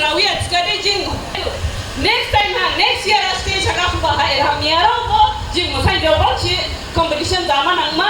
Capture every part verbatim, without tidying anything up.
Awi atskadi jing next time ha, next year a stage ha khuba ha, era miyarao bo jing masainjaoba si competition jama nangma.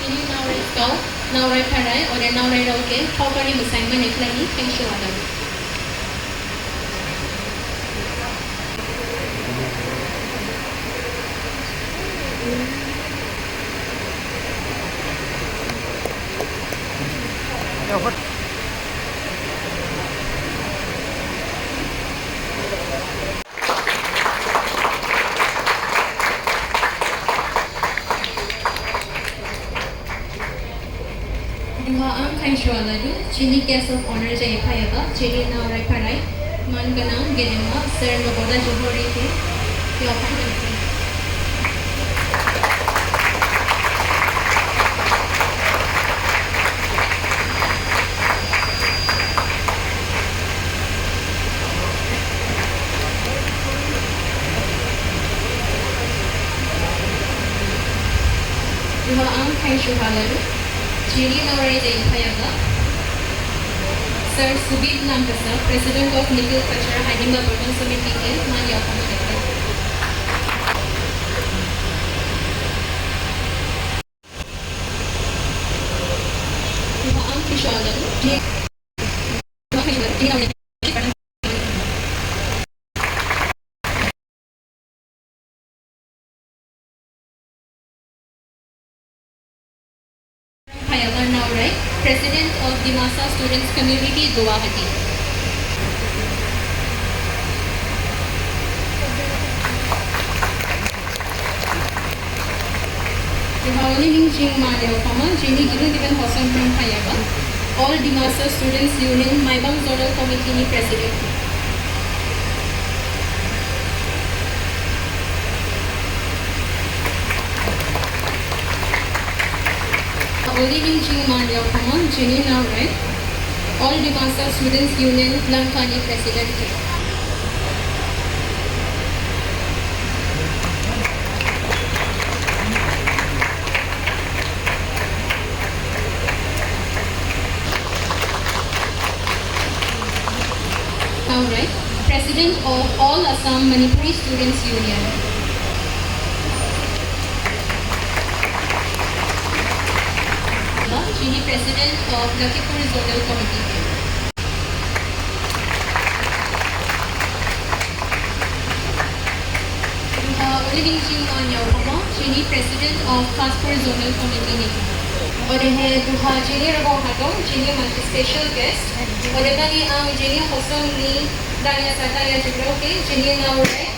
Jini naorai kau, naorai pharai, ode naorairao khe, phaokari masainmane khlaini, thank you, madam. Duha ang khainsu ladu, jini guest of honor jahi phaiyaba, jini naorai pharai, man gnang gedema, Sir Noboda Johori khe, yaophai nangkhe. Duha ang khainsu ladu, jini naorai jahi phaiyaba, Sir Subir Langthasa, President of Nikhil Cachar Haidimba Burman Samiti khe, man yaophai nangkhe. Phaiyaba naorai, President of Dimasa Students Community, Guwahati. Duha olei ning jing man yaophama, jini gibin gibin hosom nang phaiyaba, All Dimasa Students Union, Maibang Zonal Committee ni President. Olei ning jing man yaophama, jini naorai, All Dimasa Students Union, Lanka ni President. Naorai, President of All Assam Manipuri Students Union. Jini President of Lakhipur Zonal Committee. Duha olei ning jing man yaophama, jini President of Khaspur Zonal Committee ni. Odehe duha jini rogong ha dong, jini masi special guest. Odebani ang jini hosom ni daniya sa daniya jibrao khe, jini naorai,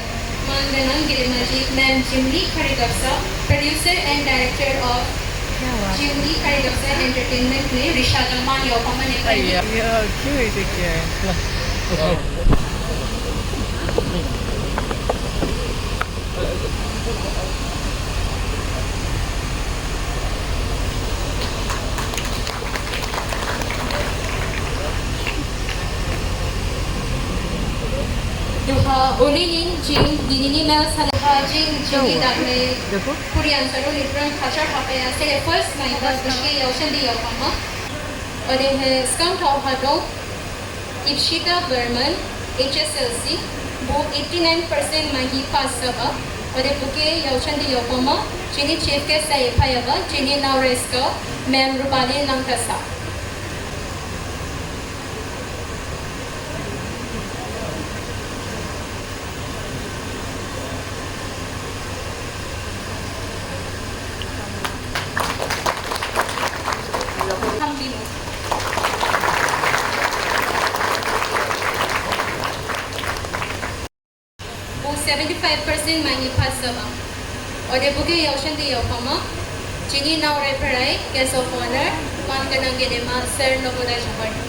man gnang gedema ji, Ma'am Jimli Kharigapsa, Producer and Director of Jimli Kharigapsa Entertainment ne, Risha Dalman yaophama ne khlaini. Iya, iya, cute, cute. Duha olei ning jing dinini mel sala Jing jini dakhna Korean sarao ni phrang khachar haphaya sere first maiba buske yaosandi yaophama. Odehe sgang thao ha dong Ipshita Barman, H S L C, bo eighty nine percent maihi pass jaba. Ode buke yaosandi yaophama, jini chief guest sai phayaba, jini naorai sgang, Ma'am Rupali Langthasa. Bo seventy five percent maihi pass jaba. Ode buke yaosandi yaophama, jini naorai pharai, guest of honour, man gnang gedema, Sir Noboda Jombarti.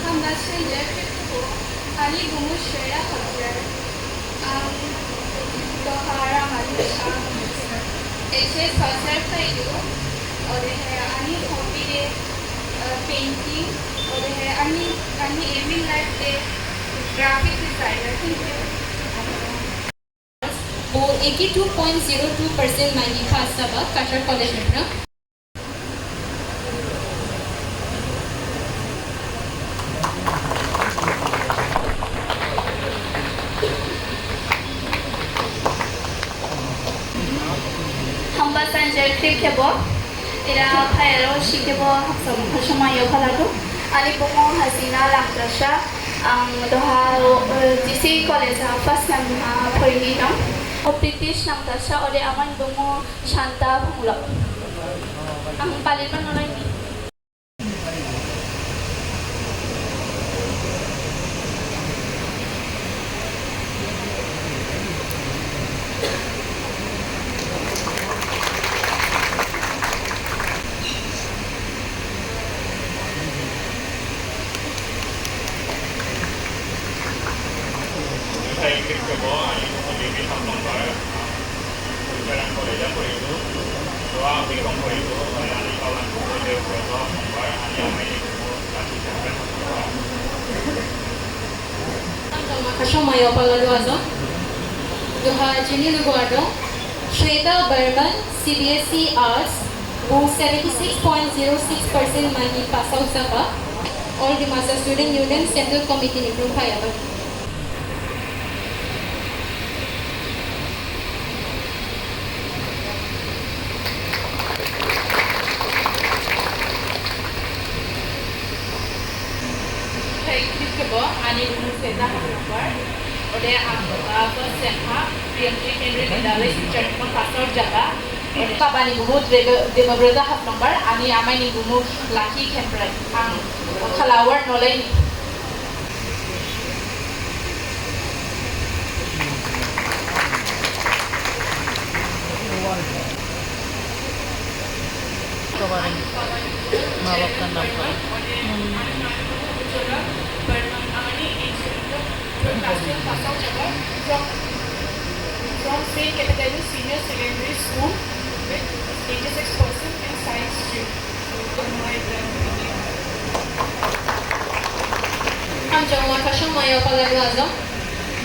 Hamba sainjer khrip khebo, ani bumu Shreya Hojai. Ang duha Ramali sa H S pass phaidu, odehe ani hobby de, uh, painting, odehe ani, ani aim in life de graphic designer. Thank you. Bo eighty two point zero two percent maihi pass jaba Cachar College ni phrang. Hamba sainjer khrip khebo, era phaiyarao si khebo, hapsam khasoma yo phaladu. Ani bumu Hasina Langthasa, ang duha, uh, G C college ha first sem ha phorihi dong. O Pritish Langthasa, ode amai bumu Shanta Phonglo. Ang palin man nolai ni. Khasoma yo phaladu ajo. Duha jini lugu ado. Shweta Barman, C B S E Arts, bo seventy six point zero six percent maihi pass out jaba. All Dimasa Student Union Central Committee ni phrang phaiyaba. Thank you khebo, ani bumu Shweta Haflongbar. Ode ang, uh, first sem ha, Priyanjali Kendriya Vidyalaya Silchar ni phrang pass out jaba. Ode baba ni bumu Demo-, Demobrata Haflongbar, ani amai ni bumu Lucky Kemprai. Ang Khalawar nolai ni. Kabarin ma bap khe nam khe. From Saint Capitalist Senior Secondary School with eighty six percent in science stream. Hamjaoma, khasoma yo phaladu ajo.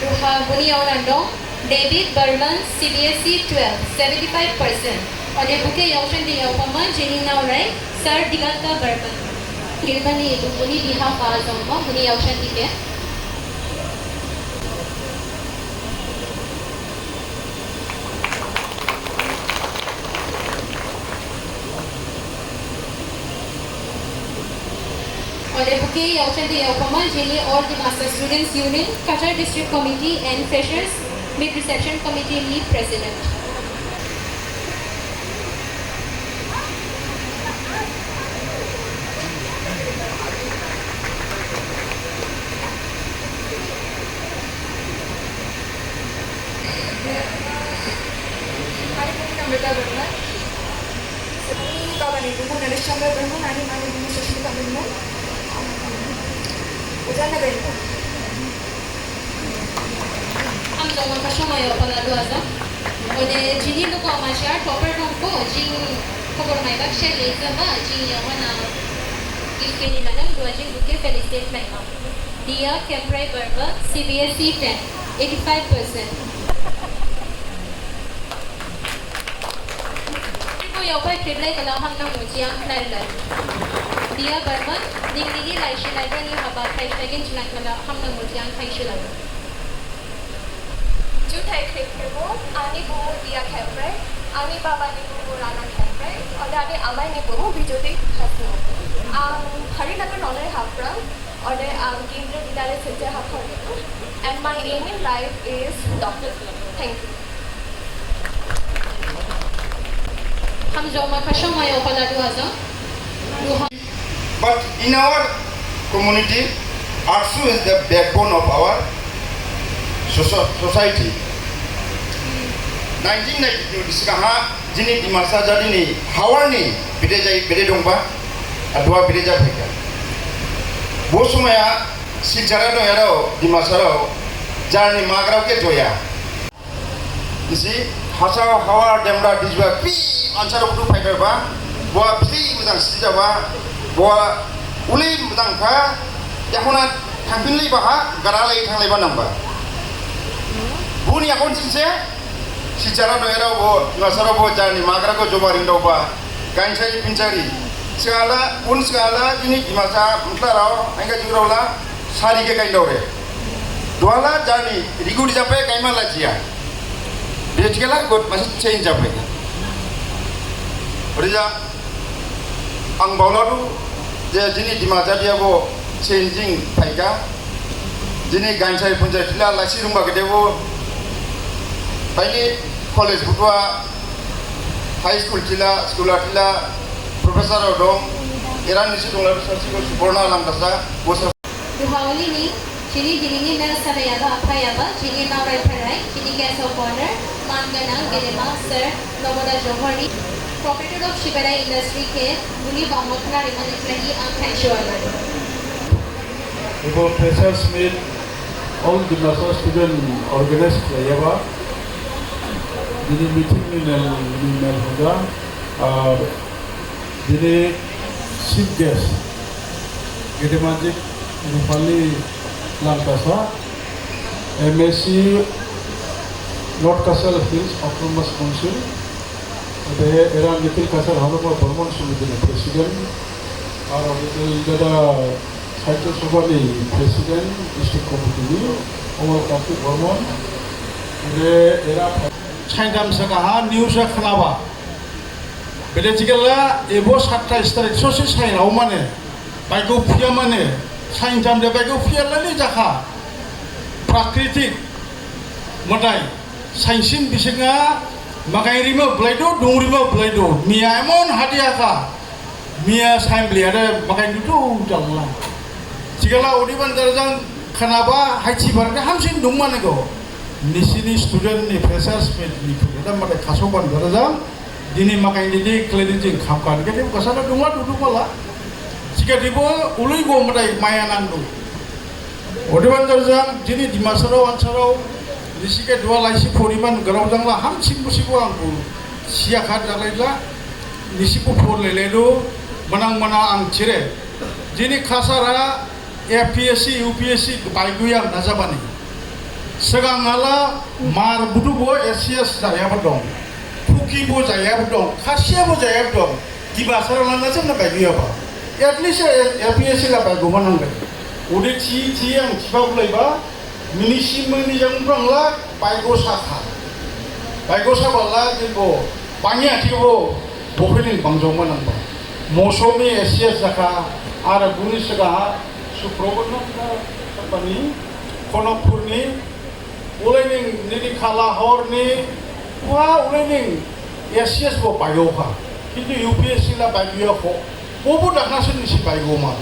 Duha boni yaohon ha dong David Barman, C B S E twelve, seventy five percent. Ode buke yaosandi yaophama jini naorai Sir Diganta Barman. Gilmani boni behalf ha jaoma boni yaosandi khe. Ode buke yaosandi yaophama jini All Dimasa Students Union, Cachar District Committee and Freshers Meet Reception Committee ni President. Ani bumu Namrata Barman. Ani baba ni bumu Naresh Chandra Barman, ani ma ni bumu Sushmita Barman. Ujana Barman. Hamjaoma, khasoma yo phaladu ajo. Ode jini lugu ama jar topper dongkho, jing khobor maibak se lejama, jing yawana gift khe ni malam duha jing bukhe felicitate maima. Dia Kemprai Barman, C B S E ten, eighty five percent. Ibu yaopai kheblai kala hamnang mujiang khnarlai. Dia Barman, ning nini laisi laibani haba khaisagin chnang kala hamnang mujiang khaisulaima. Juthai khrip khrip bo, ani bumu Dia Kemprai, ani baba ni bumu Rana Kemprai, ode ani amai ni bumu Bijoti Hasnu. Ang Harinagar nolai hapra, ode ang Kendriya Vidyalaya Silchar hakhor ni. And my aim in life is doctor. Thank you. Hamjaoma khasaoma yaopala duha jang. Duha But in our community, AASU is the backbone of our soci- society. Nineteen ninety-two ni sgang ha jini Dimasa jadi ni hawar ni bede jai bede dongba, aduha bede jai phaikha. Bo somaya Silchara dongyarao, Dimasarao, jarni magrao khe joya. Nisi Hasao, Hawar, Dembra, Dijba, bili ansarao buthu phaidar ba, boha bili mojang sijaba, boha uli mojang kha, yakhona thangphinlaiba ha, garalai thanglaiba nangba. Boni yakhon sise, Silchara dongyarao bo, Dimasarao bo, jarni magrao khe joba ringdaoba, gainsari phinsari. Sgangla, boni sgangla, jini Dimasa, mthlarao, hainga jugrao la, sari khe gaindaore. Duhala jarni rigu rijaphe gainma lajiya. Bede thikhala got masi change japhe. Orija ang baoladu je jini Dima jadiya bo changing phaikha. Jini gainsari phinsari thila laisi rungba gede bo. Baini college buthuha high school thila, scholar thila, professor rao dong. Era nisi dongla sasi kho Suborna Langthasa, bo sa Duha olei ni, jini dinini mel salaiyaba, aphaiyaba, jini naorai pharai, jini guest of honor, man gnang, gedema, Sir Nomoda Johori, proprietor of Siberai Industry khe, buni bangma khna rimani khlaihi ang thank you. Ebo freshers meet, all Dimasa student organize khlaiyaba, dini meeting ni mel, ni mel hoda, ah, dini chief guest, gedemajik Rupali Langthasa, M A C North Cachar Hills Autonomous Council, ode era Nikhil Cachar Halongma Barman Samiti ni president, aro ode dada Sahitya Sabha ni president, district committee ni, Amal Kartik Barman, ode era saintham sgangha news ha khnaba. Bede thikhala ebo sathai strai sosi sairao mane, baigo phiya mane, saintham de baigo phiya lali jakha. Prakritik madai, sainsin bisingha, magai rima blaido, dung rima blaido, miya emon hadi akha, miya sain bli ade magai dudu jalla. Thikhala odiban jarjang khnaba, haithi barde hamsin dungmane go. Nisini student ni freshers meet ni phuda madai khasoban jarjang, Dini makai dini khlai di jing kham kha, dikhe dibo khasana dungla dudu mala. Sikhe dibo ului bo madai maya nangdu. Odeban jarjang, dini Dimasarao ansarao, nisikhe duha laisi phoriman grao jangla hamsin musibo angbo. Siya kha jalaila, nisibo phor leledu, manang mana ang chire. Dini khasara, A P S C, U P S C, baiguya najabani. Sgang hala mar budu bo A C S jayaba dong. Kuki bo jayaba dong. Khasiya bo jayaba dong. Dibasarao lana jana baiguyaba. At least A P S C la baiguma nangbai. Ode thi, thi ang thiba bulaiba. Minisi mini jang brangla baigo sakha. Baigo sabala jingbo. Panya thibo. Bokhini bangjoma nangba. Mosomi A C S jakha. Ara buni sgaha. Suprabodno kha, bani, Khanokpurni, ulaining nini khala horni, wa ulaining A C S bo baiyokha. Kintu U P S C la baiyokho. Bobo dakhna se nisi baiyoma.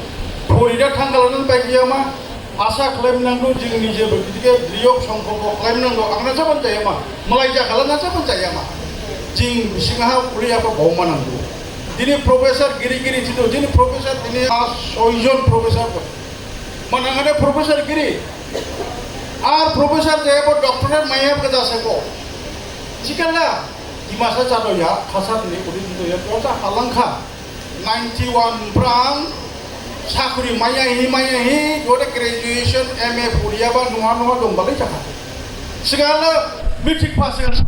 Phorida thangkhala nang baiyoma. Asa khlaim nangdu jing nije bo gidike driyok songkho bo khlaim nangdu angna jaban jayama. Malai jakhala na jaban jayama. Jing bisingha uli apa baoma nangdu. Dini professor giri giri thidu, dini professor dini a soijon professor bo. Manangane professor giri. Ar professor jayabo doctorate maiyabo khe jasebo. Thikhala, Dimasa jadoya, Khasar ni uri jadoya, duha halangkha. Ninety one phrang, sakuri maiyahi, maiyahi, duha graduation, M A phuriyaba, nuha nuha dongbalai jakha. Thikhala, matric pass jakha.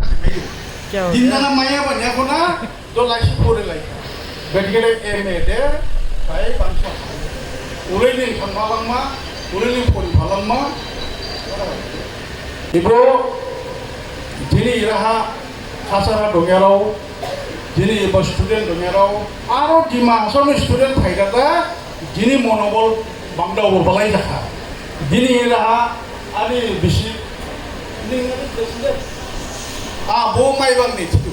Dinana maiyaba, niyakhona, duha laisi phurilaikha. Bedigede M A de, bai bangsa. Ulai ning thangphalangma, ulai ning phuriphalangma. Ebo, dini eraha, Khasar ha dongyarao, dini ebo student dongyarao, aro Dima Hasao ni student phaidada, dini monobol bangdao balai jakha. Dini eraha, ani bisi, ning ani president. A, bo Maibang ni thidu.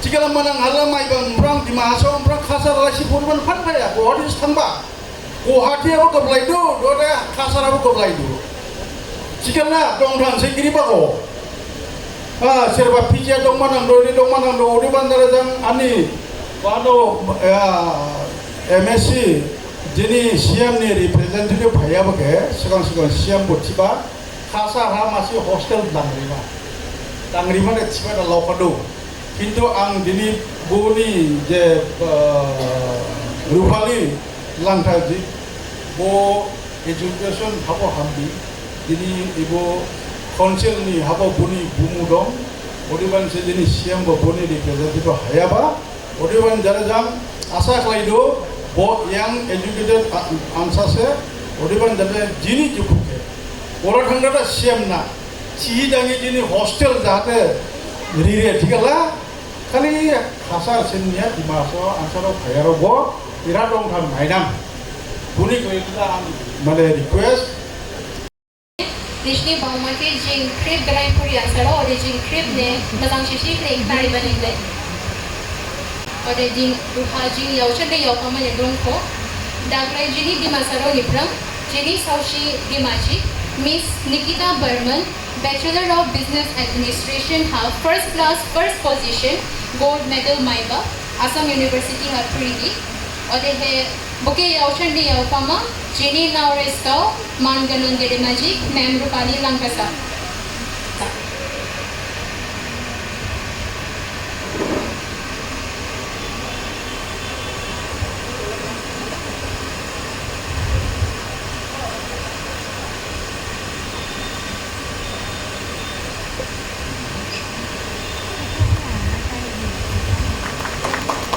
Thikhala manang hala Maibang phrang, Dima Hasao phrang, Khasar laisi phuriba phan phaya, bo hadi thangba. Guwahati habo gablaidu, duha de Khasar habo gablaidu. Thikhala dongthang se giriba go. A, sereba P G dongma nangdu, ri dongma nangdu, odebani jang ani, bano, a, M A C, dini C M ni representative phaiyaba khe, sgang sgang C M bo thiba, Khasar ha masi hostel dangrima. Dangrima de thiba da laokhadu. Kintu ang dini boni je, eh, Rupali Langthasa ji, bo education habo hambi, dini ebo council ni habo boni bumu dong, odebani se dini C M bo boni representative haiyaba, odebani jara jang asa khlaidu, bo young educated a-, ansa se, odebani jara jini jukhu khe. Ora thangdada C M na, thihi dangi jini hostel jahate rire thikhala, khali Khasar sin niya Dima Hasao ansarao phaiyarao bo, ira dongthang mainang. Boni khlaihi ang mane request. Nisi ni baomo khe jing khrip gdain phuri ansarao, ode jing khrip ne, majang sisi khlai khnaribani khlai. Ode jing duha jing yaochande yaophamane dongkho. Daglai jini Dimasarao ni phrang, jini saosi Dimajik, Miss Nikita Barman, Bachelor of Business Administration ha first class first position, gold medal maiba, Assam University ha phurihi. Odehe, bo khe yaochande yaophama, jini naorai skau, man gnang gedemajik, Ma'am Rupali Langthasa.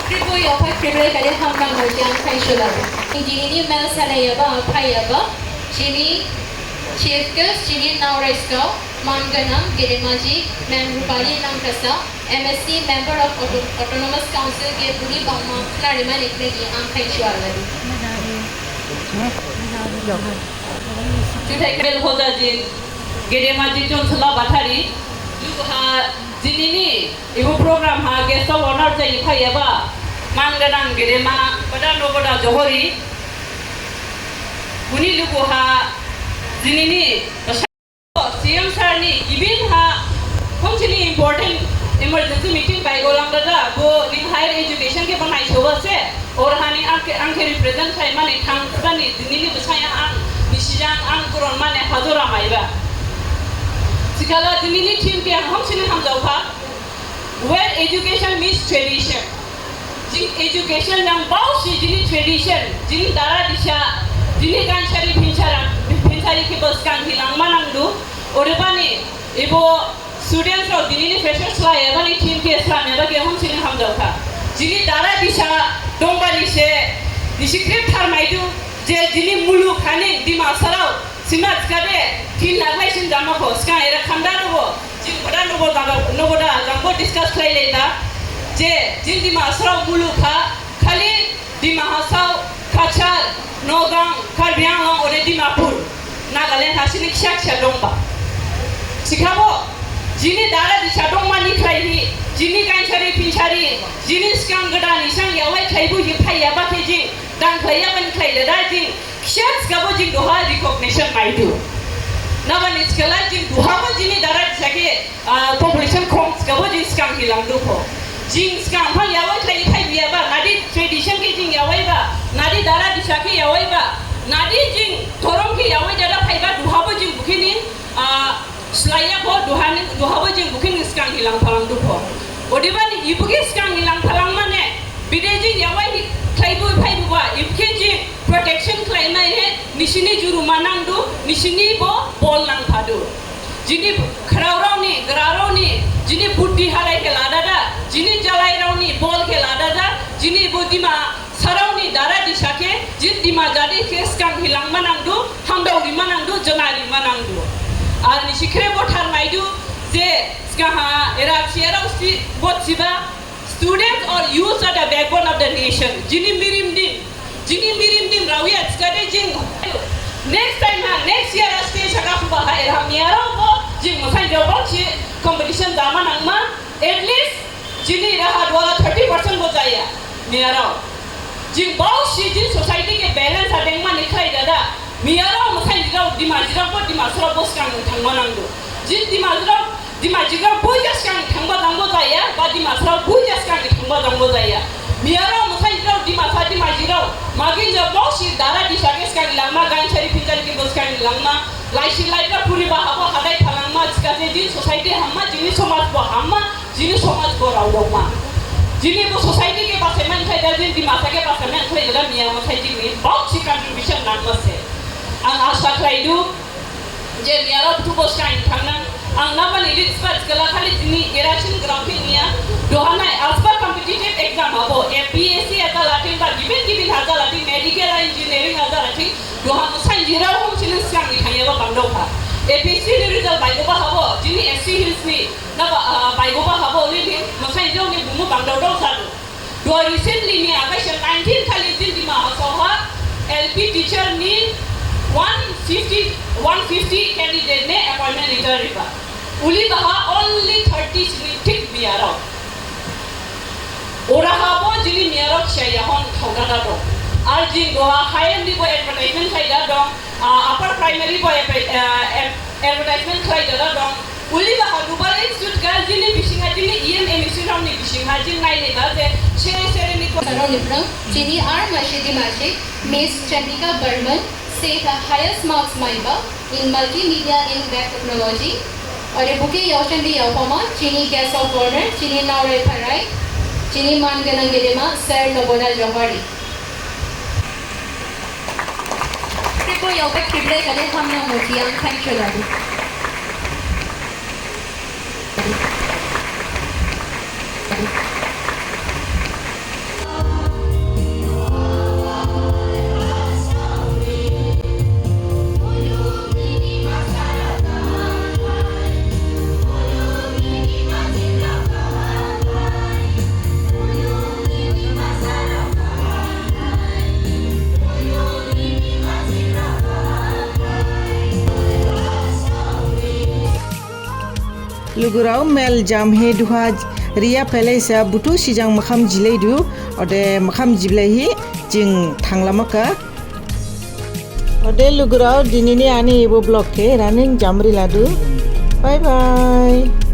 Khrip bo yaopha khripbo khade hamnang hor jang khainsulaba. Dinini mel salaiyaba, phaiyaba, jini chief guest, jini naorai skau, man gnang, gedemajik, Ma'am Rupali Langthasa, M A C, Member of Auto-, Autonomous Council khe boni baomo khnarimane khlaihi ang khainsuladu. Juthai khe bel hojajin, gedemajik Chonsla Bathari, lugu ha dinini ebo program ha guest of honor jahi phaiyaba, man gnang gedema, Bada Noboda Johori, boni lugu ha dinini C M sir ni gibin ha, hamsining important emergency meeting baigolang dada, bo ning higher education khe banai soba se, or hani ang khe, ang khe represent khlaimane thang sani dinini bsaya ang, nisi jang ang goron mane hajora maiba. Thikhala dinini theme khe ang hamsining hamjaopha, where education meets tradition. Jing education jang baosi jini tradition, jini dara disa, jini gainsari phinsara, phinsari khe bo sgang hilangma nangdu. Odebani, ebo students rao dinini freshers lai, ebani theme khe slam, eba khe hamsining hamjaopha. Jini dara disa, dongbani se, nisi khrip tharmaidu, je jini muluk haning, Dimasarao, sima thikhade, tin lakh lai sin jamakho, sgang era khanda dongbo, jing Bada Noboda, Noboda, jangbo discuss khlailaida, je, jing Dimasarao muluk ha, khali Dima Hasao, Cachar, Nagaon, Karbi Anglong, ode Dimapur, Nagaland ha sining khisa khisa dongba. Thikhabo, jini dara disa dongmani khlaihi, jini gainsari phinsari, jini sgang gdani sang yaowai khlaibuhi phaiyaba khe jing, dangkhlaiyabani khlai dada jing, khisa thikhabo jing duha recognition maidu. Nabani thikhala jing duhabo jini dara disa khe, ah, population khom thikhabo jing sgang hilangdukho. Jing sgang phang yaowai khlai phaibiyaba, nadi tradition khe jing yaowaiba, nadi dara disa khe yaowaiba, nadi jing dhorom khe yaowai dada phaiba duhabo jing bokhe ning, ah, Slaiya kho, duhani, duhabo jing bukhe ni sgang hilang phalang dukho. Odebani ibuke sgang hilang phalang mane, bide jing yawa hi, khlaibu phaibuba, ibuke jing protection khlaimai he, nisini juruma nangdu, nisini bo bol nangphadu. Jini khraorao ni, grarao ni, jini buddhi halai khe ladada, jini jalairao ni bol khe ladada, jini bo Dima sarao ni dara disa khe, jin Dima jadi khe sgang hilangma nangdu, hamdao rima nangdu, jona rima nangdu. Ar nisi khrebo tharmaidu, je sgang ha era siyarao si bot siba, students or youths are the backbone of the nation. Jini mirim din, jini mirim din rawi askade jing. Next time ha, next year aste saka phuba ha era miyarao bo, jing masainjirao bo si competition dama nangma, at least jini raha duhala thirty percent bo jaya, miyarao. Jing baosi jin society khe balance adengmani khlaidada, miyarao masainjirao, Dimajirao bo, Dimasarao bo sgang thangma nangdu. Jin Dimajirao, Dimajirao bo ja sgang thangba dangbo jaya, ba Dimasarao bo ja sgang thangba dangbo jaya. Miyarao masainjirao, Dimasa, Dimajirao, magin ja baosi dara disa khe sgang langma, gansari phinsari khe bo sgang langma, laisi laibra phuriba habo hadai phalangma, thikhase jin society hamma, jini somaj bo hamma, jini somaj bo raodokma. Jini bo society khe basaimane khlaida, jin Dimasa khe basaimane khlaida, miya masainjik ni baosi contribution nangma se. Ang asa khlaidu, je miyarao buthu bo sgang thangnang, ang namani list ba thikhala khali jini era sin grao khe niya, duhanai asba competitive exam habo, A P S C ha jalathing ba gibin gibin ha jalathing, medical, engineering ha jalathing, duha masainjirao hamsining sgang ni thangyaba bangdaokha. A P S C ni result baigoba habo, jini S C Hills ni, naba, ah, baigoba habo, olei ni masainjirao ni bumu bangdaodao jadu. Duha recently ni August nineteen khali jin Dima Hasao ha L P teacher ni one fifty, one fifty candidate ne appointment letter riba. Ulibaha only thirty sini thik miyarao. Oraha bo jini miyarao kisa yahon thaodada dong. Ar jing duha higher ni bo advertisement khlaida dong, ah, upper primary bo adver-, ah, ad-, advertisement khlaidada dong. Ulibaha Global Institute ga jini bisingha, jini E M M institute ni bisingha jing nainaiba je sere sere ni ko- Sarao ni phrang, jini ar masi Dimajik, Miss Chandrika Barman, se the highest marks maiba in multimedia in web technology. Ode bokhe yaosandi yaophama, jini guest of honor, jini naorai pharai, jini man gnang gedema, Sir Nobodal Johari. Khebo yaopha khiblai khade hamnang mothi ang thank you ladu. Lugurao, mel jam hi duha riya phelai sa, buthu sijang makham jilaidu, ode makham jiblai hi jing thanglamakha. Ode lugurao, dinini ani ebo vlog khe eraning jamri ladu. Bye bye.